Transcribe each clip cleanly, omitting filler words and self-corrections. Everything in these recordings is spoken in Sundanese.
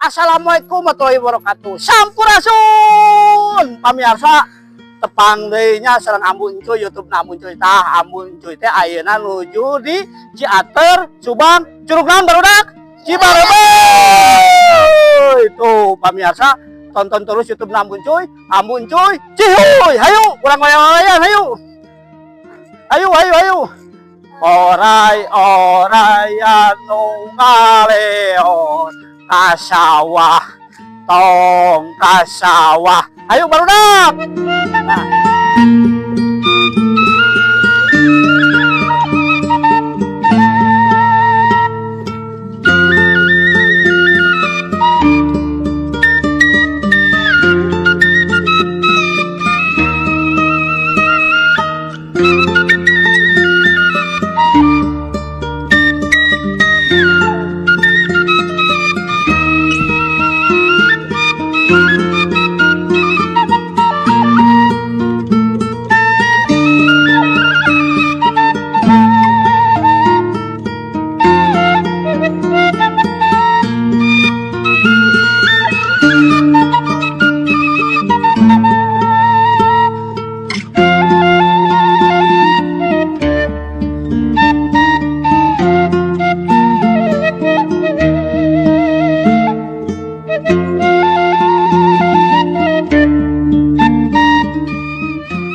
Assalamualaikum warahmatullahi wabarakatuh. Sampurasun pamirsa, tepang deui nya sareng Ambu Encuy, YouTube na Ambu Encuy. Tah, Ambu Encuy teh ayeuna nuju di Ciater, Subang, Curug naon, barudak? Cibareubeuy. Tuh pamirsa, tonton terus YouTube na Ambu Encuy. Ambu Encuy, cihuy, hayu urang wayang-wayangan, hayu. Hayu, hayu, hayu. Oray oray anu ngaleon ka sawah, tong ka sawah. Ayo, barudak. Nah.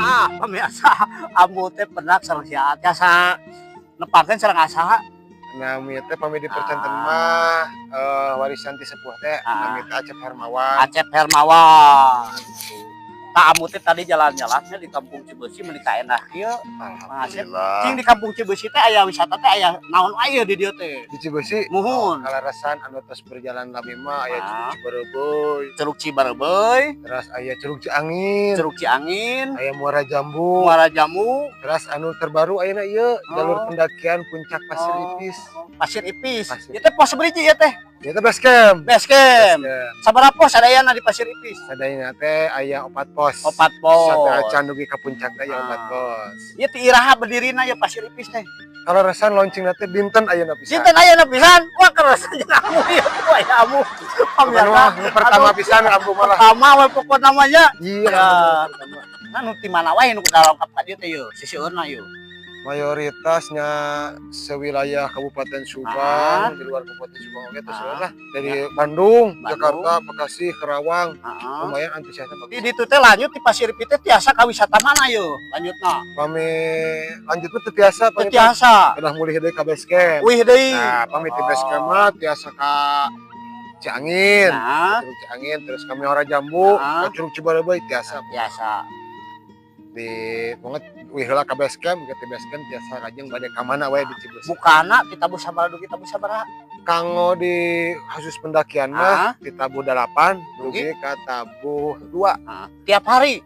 Ah, pemirsa, Ambu teh pernah sareng si Aa tiasa nepangkeun sareng asaha? Nami teh pami dipercanten mah warisan ti sepuh teh, nami teh Acep Hermawan. Acep Hermawan. Tah, Ambu teh tadi jalan-jalannya di Kampung Cibeusi, meuni ka endah kieu. Alhamdulillah. Cing, di Kampung Cibeusi teh aya wisata teh, aya naon aya di dieu teh? Di Cibeusi? Muhun. Kaleresan anu tos berjalan lami mah aya Curug Cibareubeuy, Curug Cibareubeuy, terus aya Curug Ciangin, Curug Ciangin, aya Muara Jambu, Muara Jambu, terus anu terbaru ayeuna ieu jalur pendakian puncak Pasir Ipis. Pasir Ipis. Pasir. Ieu teh pos beriji ya teh? Ieu teh base camp. Base camp. Base camp. Sabaraha pos sadayana di Pasir Ipis? Sadayana teh aya 4 pos. Opat pos. Sateuacan dugi ka puncak teh aya 4 pos. Ieu ti iraha berdirina ya Pasir Ipis teh? Kaleresan launching teh dinten ayeuna pisan. Dinten ayeuna pisan. Wah, keras aja kamu ya tuh aya amu. Pokokna mah nu pertama pisan ambu malah. Pertama we pokok namanya. Iya. Ya. Ambu pertama. Nah, nu ti mana wae nu longkap ka dieu teh yeuh? Sisieurna yeuh. Mayoritasnya sewilayah Kabupaten Subang, di luar Kabupaten Subang oke terus lah dari Bandung, Bandung. Jakarta, Bekasi, Karawang, lumayan antusiasnya bagus. Di ditu teh lanjut di Pasir Ipis teh tiasa ka wisata mana yeuh? Lanjutna. Pami lanjut mah teu tiasa, Teu pami tiasa. Kedah mulih deui ka base camp. Wih deui. Nah, pami ti base camp mah tiasa ka Ciangin, Curug Ciangin, terus ka Muara Jambu, ka Curug Cibareubeuy tiasa. Biasa. Di banget wih heula ka base camp, ke base camp tiasa lajeng bade ka mana wae di Cibeusi. Bukana ditabuh sabaraha dugi tabuh sabaraha? Kanggo di khusus pendakian mah di tabuh 8 dugi ka tabuh 2. Tiap hari.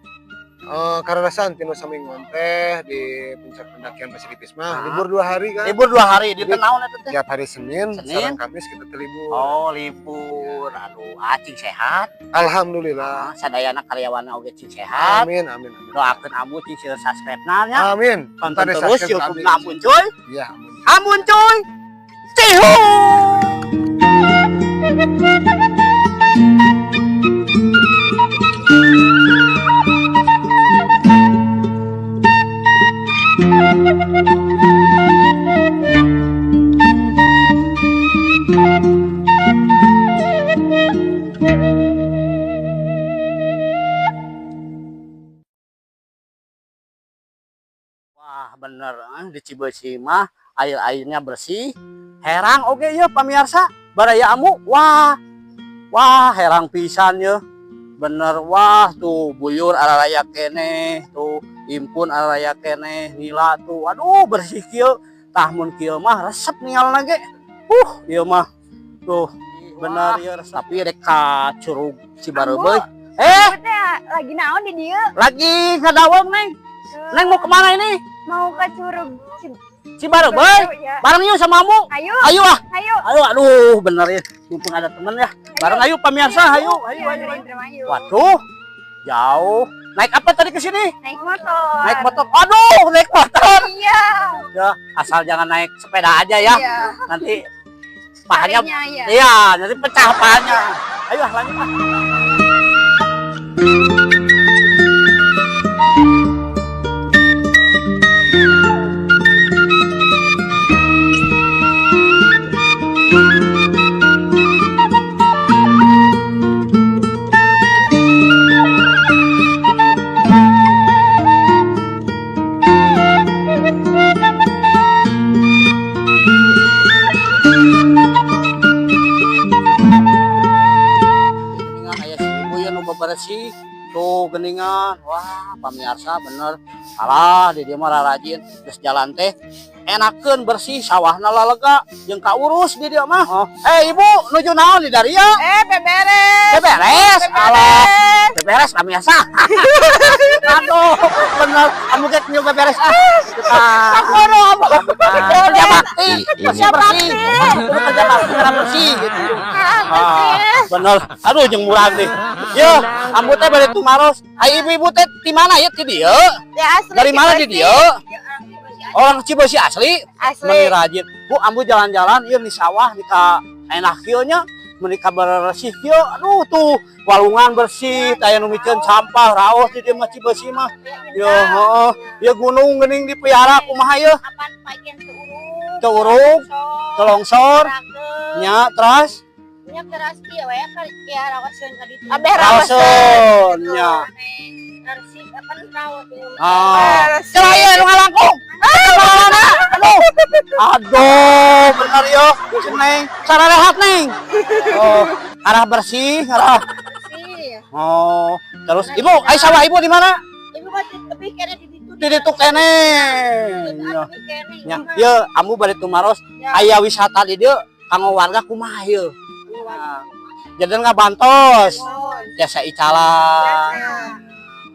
Karena tinu samingguan teh di puncak pendakian Pasir Ipis mah libur 2 hari kan. Libur 2 hari di Jadi, naon eta teh? Tiap hari Senin, Senin. sareng Kamis kita teh libur. Oh, libur. Aduh, cing sehat. Alhamdulillah. Ah, sadayana karyawan oge cing sehat. Amin, amin, amin. Doakeun Ambu cing seueur subscribe-na nya. Amin. Tonton Ntar terus di-subscribe YouTube abdi. na Ambun Cuy. Iya, amin. Ambun Cuy. Cihuy. Wah, bener di Cibeusi mah air-airnya bersih. Herang oge ya pamirsa, baraya Ambu. Wah. Wah, herang pisan ya. Bener, wah tuh buyur araraya keneh tuh, impun araraya keneh, nila tuh. Aduh, bersih kieu. Tah, mun kieu mah resep ningalna ge. Ieu mah tuh bener ya resep. Tapi rek ka Curug Cibareubeuy. Eh, Ambu teh lagi naon di dieu? Lagi ngadaweng, Neng. Neng mau kemana ini? Mau ke Curug Cibareubeuy. Ya. Bareng yuk sama Ambu. Ayo, Ayo ah. ayo. Ayo, aduh, bener ya. Mumpung ada temen ya. Bareng ayo pemirsa, ayo, ayo, Iya, ayo. dari Ayo. Indramayu. Waduh, jauh. Naik apa tadi ke sini? Naik motor. Naik motor. Aduh, naik motor. Iya. Ya, asal jangan naik sepeda aja ya. Iya. Nanti pahanya Pahanya, iya. Iya, nanti pecah pahanya. Ayo ah, lanjut ah. Geningan aya si ibu ya nu bebersih tuh geningan. Wah, pamirsa, bener. Alah, di dieu mah rarajin geus jalan teh enakeun, bersih, sawahna lalega jeung kaurus di dieu mah. Oh. Eh, ibu nuju naon di dieu? Eh, beberes. Beberes. Alah, beberes, pamirsa. Aduh, bener kamu ge nuju beberes ah. Sakono. Kerja bakti, bersih bersih, kerja bakti karena bersih gitu. Ah, bener. Aduh, jeung murah nih. Yo, ambu teh bade tumaros. Ai ibu-ibu teh di mana ya, ti dieu? Ya, asli. Dari mana di dieu? Orang Cibeusi asli? Asli. Meni rajin. Bu, ambu jalan-jalan ieu di sawah di ka enak kieu nya, meuni ka beresih kieu. Aduh, tuh walungan bersih, taya nu mikeun sampah raos di dieu mah, Cibeusi mah. Yo, heeh. Ieu gunung geuning dipiara kumaha ieu? Apan pagian teu urug. Teu urug, teu longsor. Nya, teras Nya keras kieu we ka ya rawaseun ka ditu. Abeh. Rawaseun nya. Bersih apan rawas. Ah. Cerai ya nu ngalangkung. Ah, aduh. Aduh, bener yo. Si Neng. Sararehat, Neng. Oh, arah bersih, arah. Bersih. Oh, terus Ibu, ai sawah Ibu di mana? Ibu mah lebih kene di ditu. Di ditu kene. Nya. Nya, ye, ambu bade tumaros, aya wisata di dieu kanggo warga kumaha ieu? Nah, jadi ngabantos. Jasa icalan.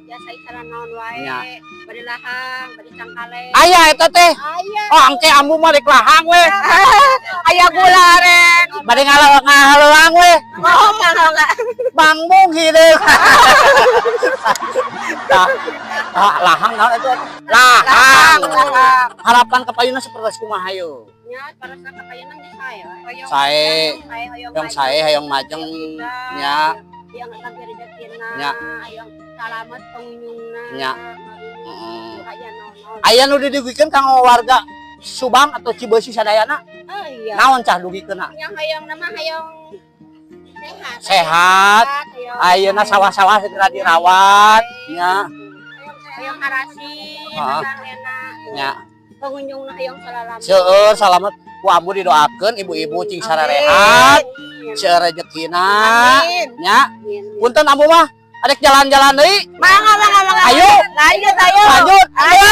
Jasa icalan naon wae. Nya. Bade lahang, bade cangkale. Aya eta teh. Aya. Oh, angke ambu mah rek lahang we. Aya gularen. Bade ngahaleuang we. Oh, mangga. Bangbung hideung. Tah, ah, lahang naon itu? Lahang. Lahang. Harapan kapayuna seperti kumaha yo? Nya, parasna kapayuna geus sae we. Sae. Hoyong. Hoyong sae, hoyong majeng nya. Yang tambah rezekina, Nya. hoyong salamet pengunjungna. Nya. Heeh. Aya naon-naon. Aya nu didugikeun kanggo warga Subang atau Cibeusi sadayana? Oh iya. Naon cah dugikeunna? Yang hoyong nama hoyong sehat. Sehat. Hoyong. Ayeuna sawah-sawah segera dirawat nya. Hoyong harasi, Ah. enak. Nya. Pengunjungna hoyong salamet. Seueur salamet ku ambu didoakeun ibu-ibu cing sarehat, seueur rezekina nya. Punten, ambu mah arek jalan-jalan deui. Mangga, mangga, mangga. Ayo. Lanjut, ayo. Lanjut. Ayo.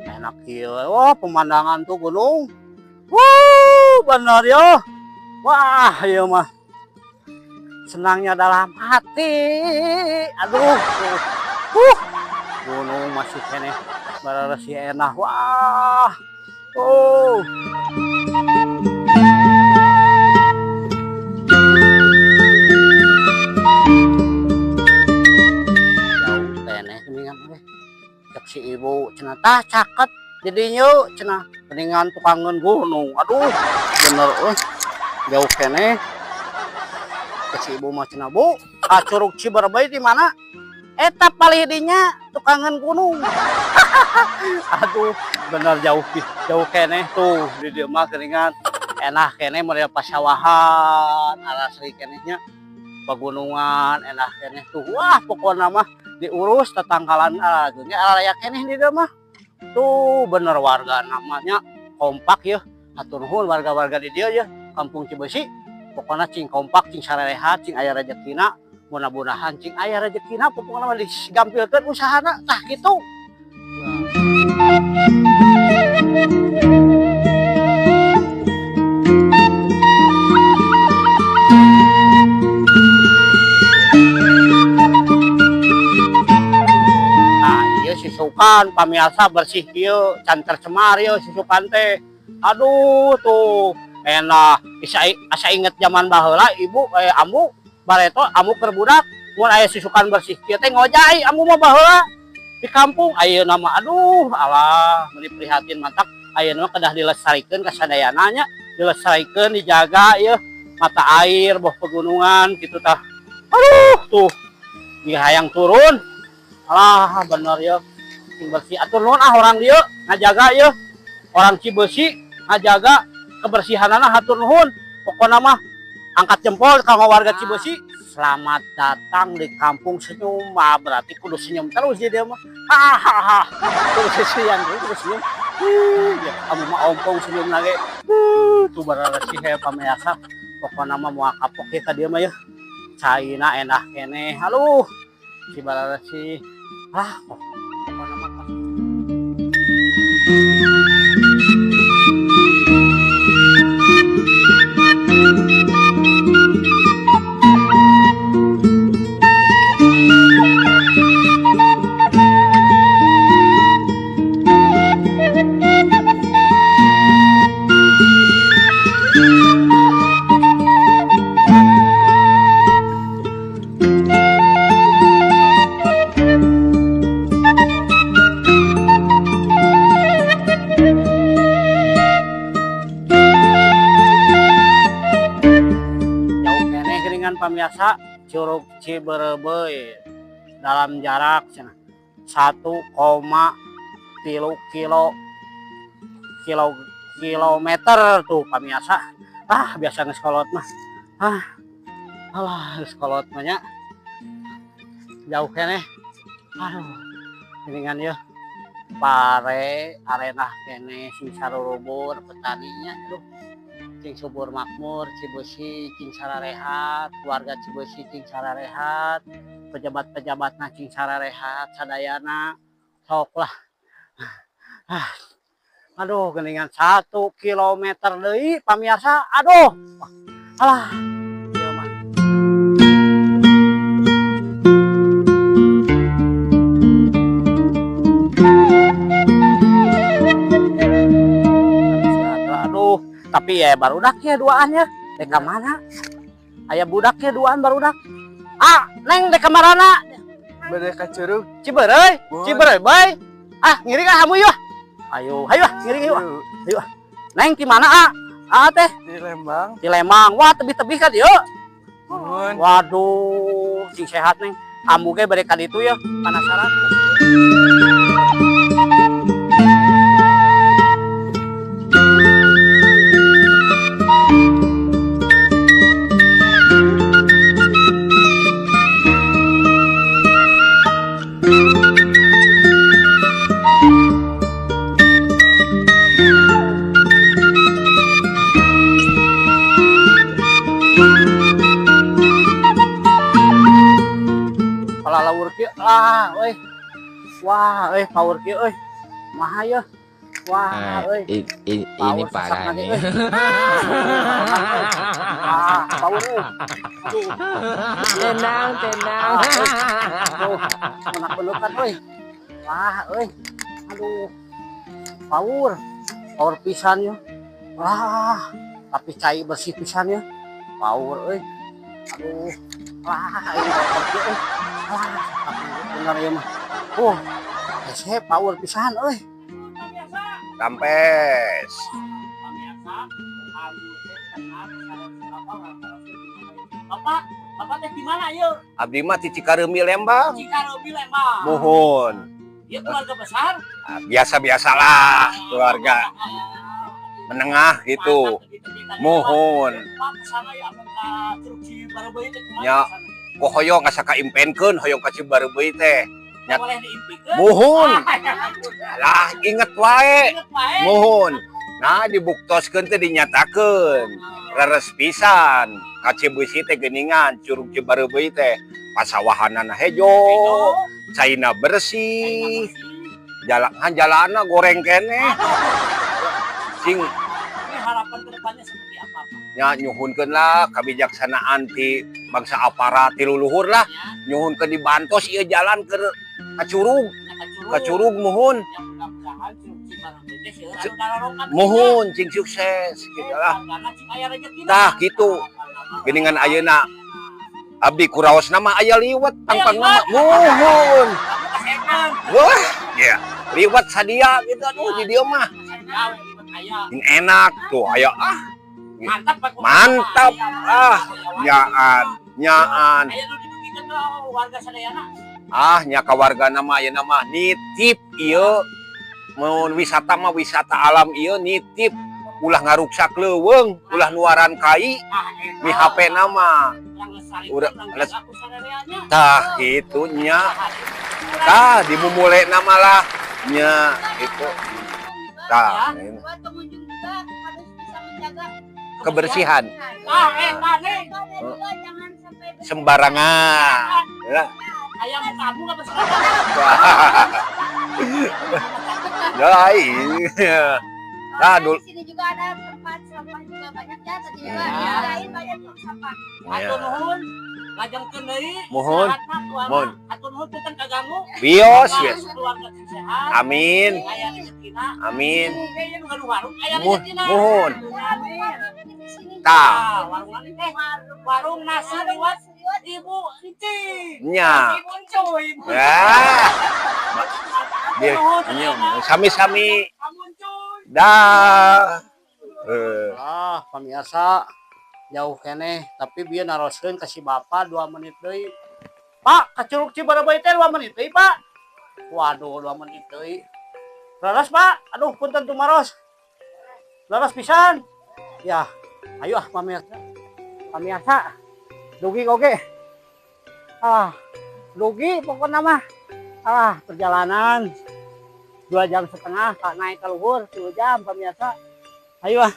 Enak kieu. Wah, pemandangan tuh gunung. Wuh, bener yo. Wah, ieu mah. Senangnya dalam hati. Aduh. Gunung masih keneh beresih enak. Wah. Oh. Jauh keneh geuningan teh. Cek si ibu cenah, tah caket jadinya cenah geuningan tukangeun gunung. Aduh, bener euy. Jauh keneh. Cek si ibu mah cenah, "Bu, ka Curug Ciberebeuy di mana?" Eta palih dinya tukangan gunung. Aduh, bener jauh jauh keneh tuh di dieu mah geuningan. Enak keneh model pasawahan, arasri kenehnya pegunungan enak keneh tuh. Wah, pokokna mah diurus tetangkalan dunya araya keneh di dieu mah. Tuh bener warga namanya kompak ya. Hatur nuhun warga-warga di dieu ya, Kampung Cibeusi. Pokokna cing kompak, cing sarerehat, cing aya rezekina, mudah-mudahan cing aya rezekina, pokokna mah digampilkeun usahana tah kitu. Susukan pamirsa bersih kieu, can tercemar ieu susukan teh. Aduh, tuh enak. Bisa asa inget zaman baheula ibu, ambu bareto, ambu keur budak, mun aya susukan bersih kieu teh ngojay ambu mah baheula di kampung. Ayeuna mah, aduh, alah, meuni prihatin. Mantak ayeuna mah kedah dilestarikeun kasadayana nya, dilestarikeun, dijaga ieu mata air boh pegunungan gitu tah. Aduh, tuh di hayang turun. Alah, bener ya, sing bersih. Atur nuhun ah, orang dieu ngajaga ya, orang Cibeusi ngajaga kebersihanana, hatur nuhun. Pokokna mah angkat jempol kanggo warga Cibeusi. Selamat datang di Kampung Senyum. Ah, berarti kudu senyum terus di dia mah. Hahaha, kudu senyum, kudu senyum. Huh, ya, kamu mah ompong senyum lagi. Tuh bararasih ya pamirsa. Pokokna mah moal kapok ya ka dieu mah ya. Caina enak keneh. Aduh, si bararasih. Ah, pokokna mah jauh keneh geuningan pamirsa Curug Ciberebeuy dalam jarak cenah 1,3 kilo kilo kilometer tuh pamirsa. Ah, biasa geus kolot mah. Ah, alah, geus kolot mah nya, jauh keneh. Aduh, geuningan ya, pare arenah keneh, sing sarurubur petaninya. Aduh, cing subur makmur Cibeusi, cing sararehat warga Cibeusi, cing sararehat pejabat-pejabatna, cing sararehat sadayana. Sok lah. Ah, aduh, geningan 1 kilometer deui pamirsa. Aduh, alah, ieu mah. Aduh, tapi ya barudak ya duaan ya. Dek ka mana? Aya budak ya duaan barudak. Ah, Neng, dek ka marana? Bade ka curug. Cibereuy, Boleh. Cibereuy bae. Ah, ngiring ah kamu yuk. Ayo, ayo ah, ngiring yuk. Ayo. Neng di mana ah? Ah teh Di Lembang. Di Lembang. Wah, tebih-tebih kan yuk. Nuhun. Waduh, sing sehat, Neng. Ambu ge bade ka ditu ya, penasaran. Palalawur kieu ah euy. Wah, euy, power kieu euy. Kumaha ye? Wah, Nah, euy. Ini Power parah sesak lagi, nih. euy. Ah, power euy. Aduh. Tenang, tenang. Ah, euy. Aduh, menak-menukan euy. Wah, euy. Aduh. Power. Power pisan ya. Wah, tapi cai bersih pisan ya. Power euy. Aduh. Wah, ini power kieu euy. Wah, tapi bener ya mah. Oh, hese power pisan euy. Rampes. Bapak, Bapak teh di mana yuk? Abdi mah ti Cikareumi, Lembang. Cikareumi, Lembang. Muhun. Ieu keluarga besar. Ah, biasa-biasalah, keluarga menengah gitu. Muhun. Nya. Kok hoyong asa kaimpenkeun hoyong ka Cibareubeuy teh. Nya. Boleh diimpikeun. Muhun. Lah, inget wae. Inget wae. Muhun. Nah, dibuktoskeun teh dinyatakeun. Leres pisan. Ka Cibeusi teh geuningan Curug Cibareubeuy teh pasawahanana hejo, caina bersih, jalan jalanna goreng keneh. Sing Ini harapan kedepannya seperti apa, Pak? Nya, nyuhunkeun lah kebijaksanaan ti bangsa aparat, ti luluhur lah, Ya, nyuhunkeun dibantos ieu jalan ke ka curug. nya ka curug. Ka curug, muhun. Ya, mudah-mudahan Curug Cibareubeuy teh seueur anu dararongkat. Muhun, cing sukses gitu lah. Wargana cing aya rezekina. Tah, gitu. Geuningan ayeuna abdi ku raosna mah aya liwet pangpang nama, muhun. Kamu kasekan. Wah, ya liwet sadia gitu, aduh, di dieu mah. Sadia we liwet aya. Ini enak tuh aya ah. Mantap, Pak. Mantap, ah. Nyaan, nyaan. Aya nu didugikeun ka warga sadayana. Ah, nya ka wargana mah ayeuna mah nitip ieu, mun wisata mah wisata alam ieu nitip ulah ngaruksak leuweung, ulah nuaran kai. Ah, eta. Mihape mah. Yang lestari Urang- urang jaga ku sadayana. Tah, gitu nya. Tah, dimumule nama lah nya itu tah. Buat pengunjung juga harus bisa menjaga Kebersihan. Ah, eta nih. juga, jangan sampai Sembarangan ya. Ayam kamu nggak besar. Ya, iya. Nah, Nah, dul- di sini juga ada tempat sampah juga banyak ya tadi juga Ya. lain banyak tong sampah. Hatur nuhun. Lajengkeun deui. Muhun. Istirahat mah, tuan mah. Muhun. Hatur nuhun, punten kaganggu. Bios, Semoga bios. keluarga sing sehat. Amin. Aya rezekina. Amin. Oke, ieu nu gaduh warung aya Muhun, rezekina. muhun. Amin. Di sini. Tah. Ah, warung teh warung nasi liwet Ibu Enci. Nya. Ibu Encuy. Ya. Dia, nya, sami-sami. Kamu Encuy. Dah. Eh. Ah, pemirsa, jauh keneh, tapi bieu naroskeun ka si bapak 2 menit deui. Pak, ka Curug Cibareubeuy teh 2 menit deui, Pak. Waduh, 2 menit deui. Leres, Pak. Aduh, punten tumaros. Leres pisan. Ya, ayo ah, pemirsa. Pemirsa, dugi oge. Ah, dugi pokoknya mah. Ah, perjalanan 2,5 jam, Pak, naik ke luhur 2 jam, pemirsa. Ayo ah.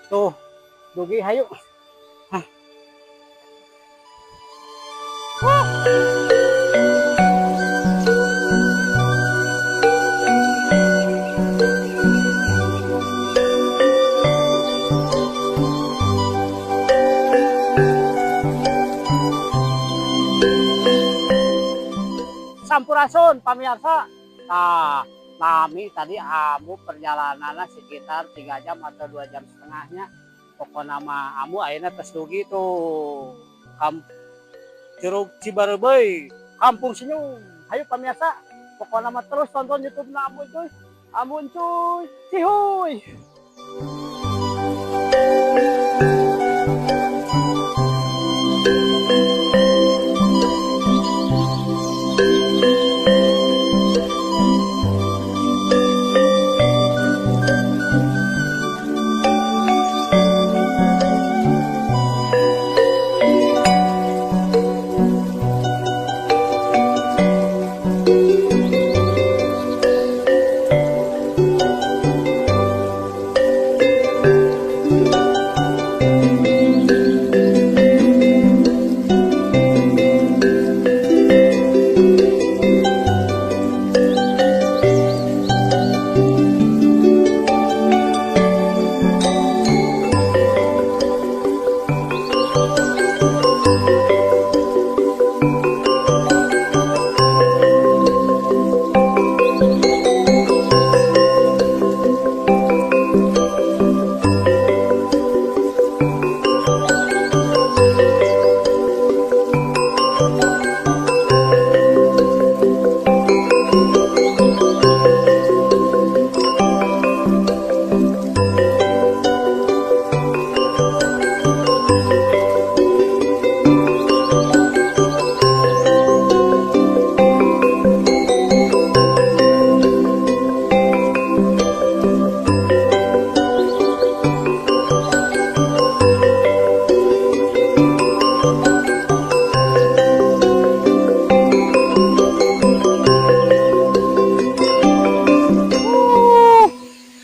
Tuh, dugi, hayu. Hah. Wuh. Sampurasun, pamirsa. Nah, kami tadi amu perjalanannya sekitar 3 jam atau 2,5 jam nya. Pokoknya mah amu akhirnya tes dugi tuh. Curug Cibareubeuy, Kampung Senyum. Ayo pamirsa, pokoknya mah terus tonton YouTube na Amu cuy. Amu cuy, cihuy.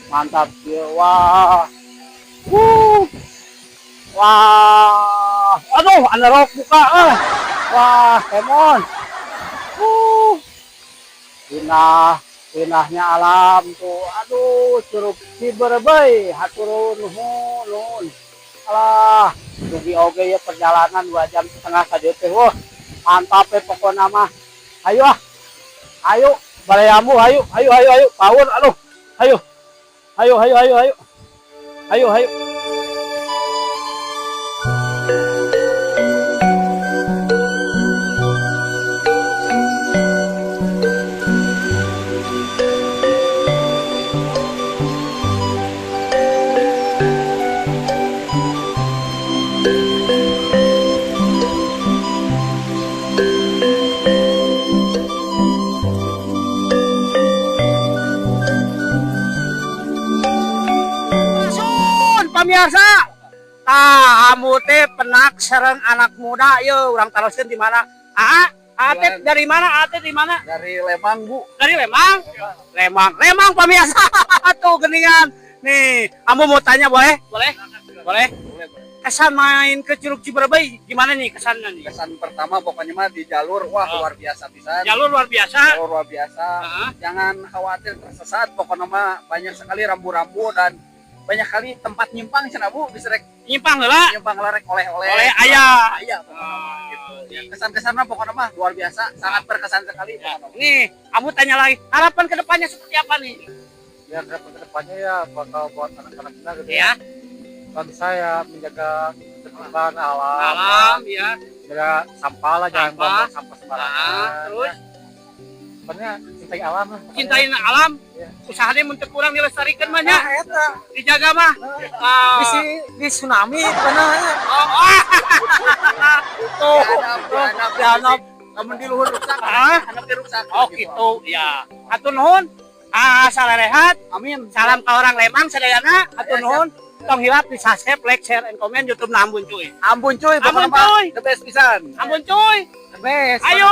Mantap ya, wah. Wah, aduh, anerok buka ah. Wah, kemon. Indah, indahnya alam tuh. Aduh, Curug Cibareubeuy, hatur nuhun, nuhun. Alah, dugi oge ya perjalanan 2,5 jam saja teh. Wah, mantap ya pokoknya mah. Ayo ah. Ayo, Baraya Ambu, ayo, ayo, ayo, ayo, power, aduh, ayo, ayo, ayo, ayo, ayo, ayo, ayo. Sun, pamirsa. Tah, ambu teh penak sareng anak muda ye, urang taroskeun di mana? Aa, Aa teh dari mana? Aa teh di mana? Dari Lembang, Bu. Dari Lembang? Lembang. Lembang pamirsa. Tuh geningan. Nih, ambu mau tanya boleh? Boleh? Boleh? Kesan main ke Curug Ciburebeuy gimana nih kesannya nih? Kesan pertama pokoknya mah di jalur, wah, Oh. luar biasa pisan. Jalur luar biasa. Jalur luar biasa. Jangan khawatir tersesat, pokoknya mah banyak sekali rambu-rambu dan banyak kali tempat nyimpang cenah, Bu, bisa rek Nyimpang heula. Nyimpang lah, rek oleh-oleh. Oleh aya. Aya pokoknya mah gitu. Ya, kesan-kesannya pokoknya mah luar biasa, sangat berkesan sekali Ya. pokoknya mah. Nih, kamu tanya lagi, harapan kedepannya seperti apa nih? Ya, ke depannya ya bakal buat anak-anak kita gitu. Ya, Kalau bisa ya menjaga ketertiban alam, alam ya. Jaga sampah lah, jangan Sampah. buang sampah sembarangan. Ah, terus Pokoknya cintai alam lah. Pokoknya. Cintain alam. Iya. Usahanya mun teu kurang dilestarikan mah nya. Nah, eta. Dijaga mah. Ah. Bisi di tsunami karena Oh, oh. Tuh. Dihanap, dihanap, Dihanap. Lamun di luhur rusak, Ah. handap dirusak. Oh gitu, ya. Hatur nuhun. Ah, salerehat. Amin. Salam ke orang Lembang sadayana. Hatur nuhun. Tong hilap di subscribe, like, share, and comment YouTube na Ambon Cuy. Ambon cuy, Ambon pokoknya mah cuy. the best pisan. Ambon Cuy. The best. Ayo.